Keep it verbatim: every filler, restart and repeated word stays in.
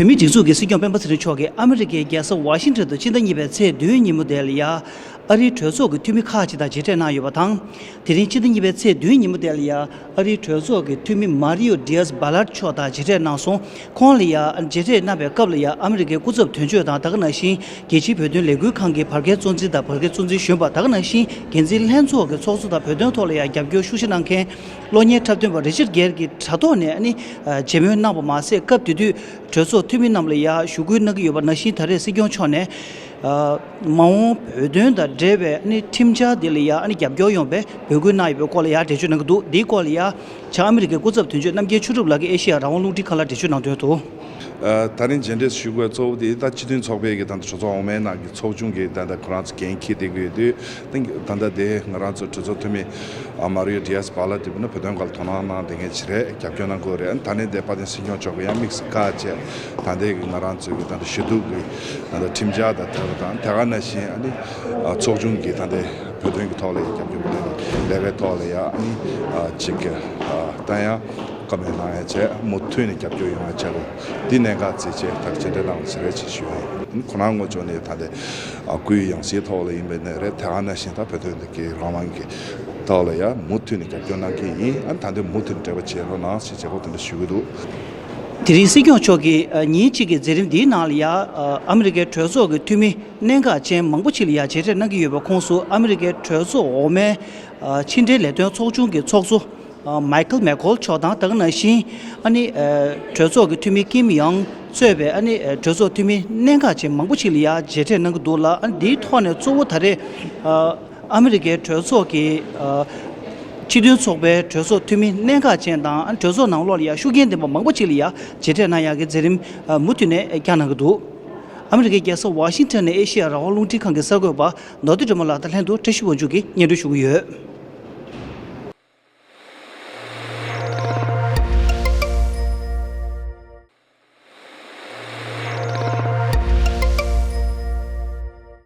བོད་མིའི་སྒྲིག་འཛུགས་ཀྱི་སྲིད་སྐྱོང་སྤེན་པ་ཚེ་རིང་མཆོག་གིས་ཨ་མི་རི་ཀའི་རྒྱལ་ས་ཝ་ཤིང་ཊོན་དུ་སྤྱི་ཟླ་གཉིས་པའི་ཚེས་བདུན་ཉིན་མོ་དེ་ལ་ཡ། ཨ་རིའི་གྲོས་ཚོགས་ཀྱི་འཐུས་མི་ཁག་ཅིག་དང་མཇལ་འཕྲད་གནང་ཡོད་པ་དང་། དེ་རིང་སྤྱི་ཟླ་གཉིས་པའི་ཚེས་བདུན་ཉིན་མོ་དེ་ལ་ཡ། ཨ་རིའི་གྲོས་ཚོགས་ཀྱི་འཐུས་མི་མཱ་རི་ཡོ་ཌི་ཡཱས་བྷ་ལར་མཆོག་དང་མཇལ་འཕྲད་གནང་སོང་། ཁོང་ལ་ཡ་མཇལ་འཕྲད་གནང་བའི་སྐབས་ལ་ཡ། ཨ་མི་རི་ཀའི་སྐུ་ཚབ་དོན་གཅོད་དང་། ད་ག་ནང་བཞིན་རྒྱལ་སྤྱིའི་བོད་དོན་ལས་འགུལ་ཁང་གི་བར་བརྒལ་གཙོ་འཛིན་དང་། བར་བརྒལ་གཙོ་འཛིན་གཞོན་པ། ད་ག་ནང་བཞིན་འགན་འཛིན་ལྷན་ཚོགས་ཀྱི་ཚོགས་གཙོ་དང་། བོད་དོན་ཐོག་ལ་ཡ་རྒྱབ་སྐྱོར་ཤུགས་ཆེ་གནང་མཁན་གློག་བརྙན་འཁྲབ་སྟོན་པ་རི་ཅར་གྷེར་གྱིས་དྲ་ཐོག་ནས་ཨ་ནི་མཇལ་མོལ་གནང་བ་མ་ཟད། སྐབས་དེ་དུས་གྲོས་ཚོགས་འཐུས་མི་རྣམས་ལ་ཡ་ཞུ་སྐུལ་གནང་གི་ཡོད་པ་ནང་བཞིན། ད་རེས་སྲིད་སྐྱོང་མཆོག་ནས་མ་འོངས་བོད་དོན་དང་འབྲེལ་བའི་ཨ་ནི་ཁྲིམས་འཆར་དེ་ལ་ཡ་ཨ་ནི་རྒྱབ་སྐྱོར་ཡོང་བའི་འབོད་སྐུལ་གནང་ཡོད་པའི་སྐོར་ལ་ཡ་འགྲེལ་བརྗོད་གནང་གི་འདུག་འདིའི་སྐོར་ལ་ཡ། བྱང་ཨ་མི་རི་ཀའི་སྐུ་ཚབ་དོན་གཅོད་རྣམ་རྒྱལ་ཆོས་གྲུབ་ལགས་ཀྱིས་ཨེ་ཤེ་ཡ་རང་དབང་རླུང་འཕྲིན་ཁང་ལ་འགྲེལ་བརྗོད་གནང་དོན་དུ། ཨ། ད་རིང་མཇལ་འཕྲད་ཞུ་དགོས་གཙོ་བོ་དེ་ད་སྤྱི་མཐུན་ཚོགས་པའི་གི་ད་ལྟ་གྲོས་ཚོགས་འོག་མའི་ནང་གི་ཚོགས་ཆུང་གི་ད་ལྟ་ཁོ་རང་ཚོ་འགན་འཁྱེར་བསྡད་ཀྱི་ཡོད་དུས། ད་ད་ལྟ་དེ་ང་རང་ཚོ་གྲོས་ཚོགས་འཐུས་མི་ཨ་མཱ་རི་ཡོ་ཌི་ཡཱས་བྷ་ལར་དེ་ནི་བོད་དོན་སྒང་ལ་དོ་སྣང་གནང་བསྡད་མཁན་ཞིག་རེད། རྒྱབ་སྐྱོར་གནང་གི་ཡོད་རེད། ད་ནི་དེ་དཔལ་ལྡན་སྲིད་སྐྱོང་མཆོག་གིས་ཡང་དམིགས་སུ་བཀར་བྱས་ད་ལྟའི་གི་ང་རང་ཚོའི་གི་ད་ལྟ་ཞུ་གཏུག་གི་ད་ལྟ་ཁྲིམས་འཆར་དང་། དེ་དང་དེ་ག་ནང་བཞིན་ཨ་ནི་ཨ་ཚོགས་ཆུང་གི་ད་ལྟའི་བོད་དོན་གྱི་ཐོག་ལ་ཡང་རྒྱབ་སྐྱོར་མི་ལས་ཀའི་ཐོག་ལ་ཡང་ཨ་ནི་ཨ་ཅིག་གི་ཨ་ད་ཡང་བཀའ་མོལ་གནང་ཡ་བྱས། མུ་མཐུད་ནས་རྒྱབ་སྐྱོར་ཡོང་ཡ་བྱས་རོགས། འདི་གནད་འགག་བརྩིས་བྱས་ད་མཇལ་འཕྲད་གནང་བ་ཞིག་རེད་ཅེས་ཞུ་ཡ་ཡིན། ཁོ་རང་ངོས་ཕྱོགས་ནས་ད་ལྟ་ཨ་སྐུའི་ཡང་སྲིད་ཐོག་ལ་ཡིན་པའི་ནས་རེད། དེ་ག་ནང་བཞིན་ད་བོད་དོན་གྱི་རང་དབང་གི་ཐོག་ལ་ཡང་མུ་མཐུད་ནས་རྒྱབ་སྐྱོར་གནང་གི་ཡིན། ཨ་ནི་ད་འདི་མུ་མཐུད་ནས་འབྲེལ་བ་བྱེད་རོགས་གནང་ཞེས་བྱས་སྐོར་དེ་འདྲ་ཞུ་གི་འདུག་དེ་རིང་སྲིད་སྐྱོང་མཆོག་གིས་ཨ་ཉིན་གཅིག་གི་མཛད་རིམ་འདིའི་ནང་ལ་ཡ། ཨ་ཨ་མི་རི་ཀའི་གྲོས་ཚོགས་ཀྱི་འཐུས་མི་གནད་འགག་ཅན་མང་པོ་ཅིག་ལ་ཡ་མཇལ་འཕྲད་གནང་གི་ཡོད་པའི་ཁོངས་སུ། ཨ་མི་རི་ཀའི་གྲོས་ཚོགས་འོག་མའི་ཨ་ཕྱི་འབྲེལ་ལས་དོན་ཚོགས་ཆུང་གི་ཚོགས་གཙོ་ཨ་མའི་ཁལ་མེག་ཀོལ་མཆོག་དང་། ད་ག་ནང་བཞིན་ཨ་ནི་ཨ་གྲོས་ཚོགས་ཀྱི་འཐུས་མི་ཀིམ་ཡང་གཙོས་པའི་ཨ་ནི་ཨ་གྲོས་ཚོགས་འཐུས་མི་གནད་འགག་ཅན་མང་པོ་ཅིག་ལ་ཡ་མཇལ་འཕྲད་གནང་གི་འདུག་ལ། ཨ་ནི་འདིའི་ཐོག་ནས་གཙོ་བོ་ད་རེས་ཨ་ཨ་མི་རི་ཀའི་གྲོས་ཚོགས་ཀྱི་ཨ་སྤྱི་མཐུན་ཚོགས་པའི་གྲོས་ཚོགས་འཐུས་མི་གནད་འགག་ཅན་དང་། ཨ་ནི་གྲོས་ཚོགས་ནང་ལོགས་ལ་ཡ་ཤུགས་རྐྱེན་ལྡན་པ་མང་པོ་ཅིག་ལ་ཡ་མཇལ་འཕྲད་གནང་ཡག་གི་མཛད་རིམ་ཨ་མུ་མཐུད་ནས་བསྐྱངས་གནང་གི་འདུག་ཨ་མི་རི་ཀའི་རྒྱལ་ས་ཝ་ཤིང་ཊོན་ནས་ཨེ་ཤེ་ཡ་རང་དབང་རླུང་འཕྲིན་ཁང་གི་གསར་འགོད་པ་མདོ་སྟོད་སྒྲོལ་མ་ལགས་དང་ལྷན་དུ་བཀྲ་ཤིས་དབང་ཕྱུག་གིས་སྙན་སྒྲོན་ཞུ་གི་ཡོད།